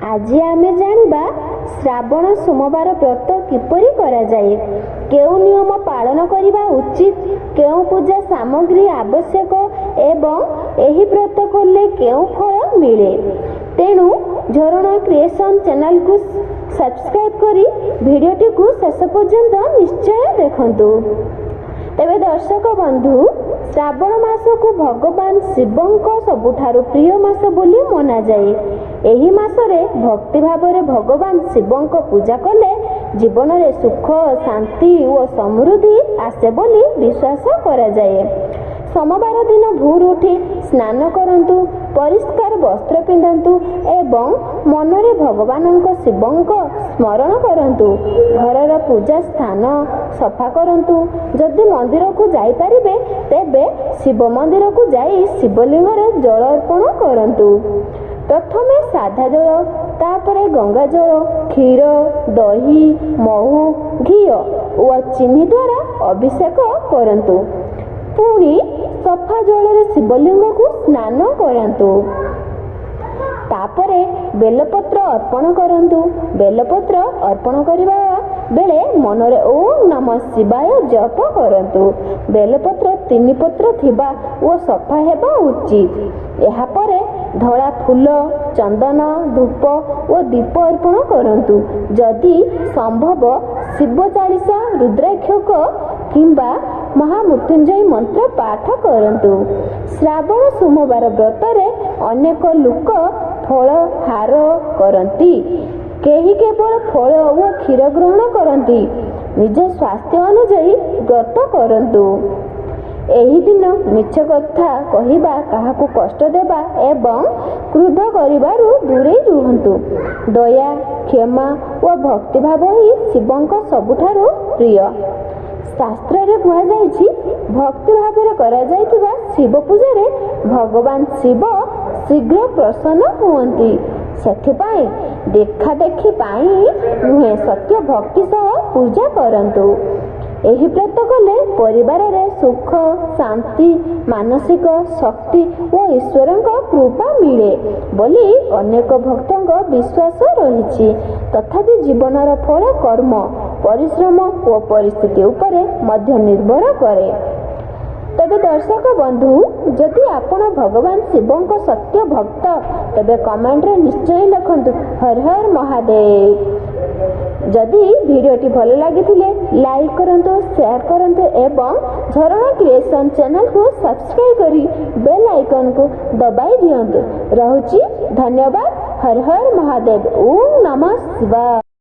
ଆଜି ଆମେ ଜାଣିବା ଶ୍ରାବଣ ସୋମବାର ବ୍ରତ କିପରି କରାଯାଏ, କେଉଁ ନିୟମ ପାଳନ କରିବା ଉଚିତ, କେଉଁ ପୂଜା ସାମଗ୍ରୀ ଆବଶ୍ୟକ ଏବଂ ଏହି ବ୍ରତ କଲେ କେଉଁ ଫଳ ମିଳେ। ତେଣୁ ଝରଣା କ୍ରିଏସନ୍ ଚ୍ୟାନେଲକୁ ସବସ୍କ୍ରାଇବ୍ କରି ଭିଡ଼ିଓଟିକୁ ଶେଷ ପର୍ଯ୍ୟନ୍ତ ନିଶ୍ଚୟ ଦେଖନ୍ତୁ। ତେବେ ଦର୍ଶକ ବନ୍ଧୁ, ଶ୍ରାବଣ ମାସକୁ ଭଗବାନ ଶିବଙ୍କ ସବୁଠାରୁ ପ୍ରିୟ ମାସ ବୋଲି ମନାଯାଏ। ଏହି ମାସରେ ଭକ୍ତି ଭାବରେ ଭଗବାନ ଶିବଙ୍କ ପୂଜା କଲେ ଜୀବନରେ ସୁଖ, ଶାନ୍ତି ଓ ସମୃଦ୍ଧି ଆସେ ବୋଲି ବିଶ୍ୱାସ କରାଯାଏ। ସୋମବାର ଦିନ ଭୋରୁ ଉଠି ସ୍ନାନ କରନ୍ତୁ, ପରିଷ୍କାର ବସ୍ତ୍ର ପିନ୍ଧନ୍ତୁ ଏବଂ ମନରେ ଭଗବାନଙ୍କ ଶିବଙ୍କ ସ୍ମରଣ କରନ୍ତୁ। ଘରର ପୂଜା ସ୍ଥାନ ସଫା କରନ୍ତୁ। ଯଦି ମନ୍ଦିରକୁ ଯାଇପାରିବେ, ତେବେ ଶିବ ମନ୍ଦିରକୁ ଯାଇ ଶିବଲିଙ୍ଗରେ ଜଳ ଅର୍ପଣ କରନ୍ତୁ। ପ୍ରଥମେ ସାଧା ଜଳ, ତାପରେ ଗଙ୍ଗା ଜଳ, କ୍ଷୀର, ଦହି, ମହୁ, ଘିଅ ଓ ଚିନି ଦ୍ୱାରା ଅଭିଷେକ କରନ୍ତୁ। ପୁଣି ସଫା ଜଳରେ ଶିବଲିଙ୍ଗକୁ ସ୍ନାନ କରାନ୍ତୁ। ତାପରେ ବେଲପତ୍ର ଅର୍ପଣ କରନ୍ତୁ। ବେଲପତ୍ର ଅର୍ପଣ କରିବା ବେଳେ ମନରେ ଓଁ ନମଃ ଶିବାୟ ଜପ କରନ୍ତୁ। ବେଲପତ୍ର ତିନି ପତ୍ର ଥିବା ଓ ସଫା ହେବା ଉଚିତ। ଏହାପରେ ଧଳା ଫୁଲ, ଚନ୍ଦନ, ଧୂପ ଓ ଦୀପ ଅର୍ପଣ କରନ୍ତୁ। ଯଦି ସମ୍ଭବ, ଶିବ ଚାଳିଶା, ରୁଦ୍ରାଭିଷେକ କିମ୍ବା ମହାମୃତ୍ୟୁଞ୍ଜୟ ମନ୍ତ୍ର ପାଠ କରନ୍ତୁ। ଶ୍ରାବଣ ସୋମବାର ବ୍ରତରେ ଅନେକ ଲୋକ ଫଳହାର କରନ୍ତି। କେହି କେବଳ ଫଳ ଓ କ୍ଷୀର ଗ୍ରହଣ କରନ୍ତି। ନିଜ ସ୍ୱାସ୍ଥ୍ୟ ଅନୁଯାୟୀ ବ୍ରତ କରନ୍ତୁ। ଏହି ଦିନ ମିଛ କଥା କହିବା, କାହାକୁ କଷ୍ଟ ଦେବା ଏବଂ କ୍ରୋଧ କରିବାରୁ ଦୂରେଇ ରୁହନ୍ତୁ। ଦୟା, କ୍ଷମା ଓ ଭକ୍ତିଭାବ ହିଁ ଶିବଙ୍କ ସବୁଠାରୁ ପ୍ରିୟ। ଶାସ୍ତ୍ରରେ କୁହାଯାଇଛି, ଭକ୍ତି ଭାବରେ କରାଯାଇଥିବା ଶିବ ପୂଜାରେ ଭଗବାନ ଶିବ ଶୀଘ୍ର ପ୍ରସନ୍ନ ହୁଅନ୍ତି। ସେଥିପାଇଁ ଦେଖାଦେଖି ପାଇଁ ନୁହେଁ, ସତ୍ୟ ଭକ୍ତି ସହ ପୂଜା କରନ୍ତୁ। ଏହି ବ୍ରତ କଲେ ପରିବାରରେ ସୁଖ, ଶାନ୍ତି, ମାନସିକ ଶକ୍ତି ଓ ଈଶ୍ୱରଙ୍କ କୃପା ମିଳେ ବୋଲି ଅନେକ ଭକ୍ତଙ୍କ ବିଶ୍ୱାସ ରହିଛି। ତଥାପି ଜୀବନର ଫଳ କର୍ମ, ପରିଶ୍ରମ ଓ ପରିସ୍ଥିତି ଉପରେ ମଧ୍ୟ ନିର୍ଭର କରେ। ତେବେ ଦର୍ଶକ ବନ୍ଧୁ, ଯଦି ଆପଣ ଭଗବାନ ଶିବଙ୍କ ସତ୍ୟ ଭକ୍ତ, ତେବେ କମେଣ୍ଟରେ ନିଶ୍ଚୟ ଲେଖନ୍ତୁ ହର ହର ମହାଦେବ। ଯଦି ଭିଡ଼ିଓଟି ଭଲ ଲାଗିଥିଲେ ଲାଇକ୍ କରନ୍ତୁ, ସେୟାର କରନ୍ତୁ ଏବଂ ଝରଣା କ୍ରିଏସନ୍ ଚ୍ୟାନେଲକୁ ସବସ୍କ୍ରାଇବ୍ କରି ବେଲ୍ ଆଇକନ୍କୁ ଦବାଇ ଦିଅନ୍ତୁ। ରହୁଛି, ଧନ୍ୟବାଦ। ହର ହର ମହାଦେବ। ଓଁ ନମଃ ଶିବାୟ।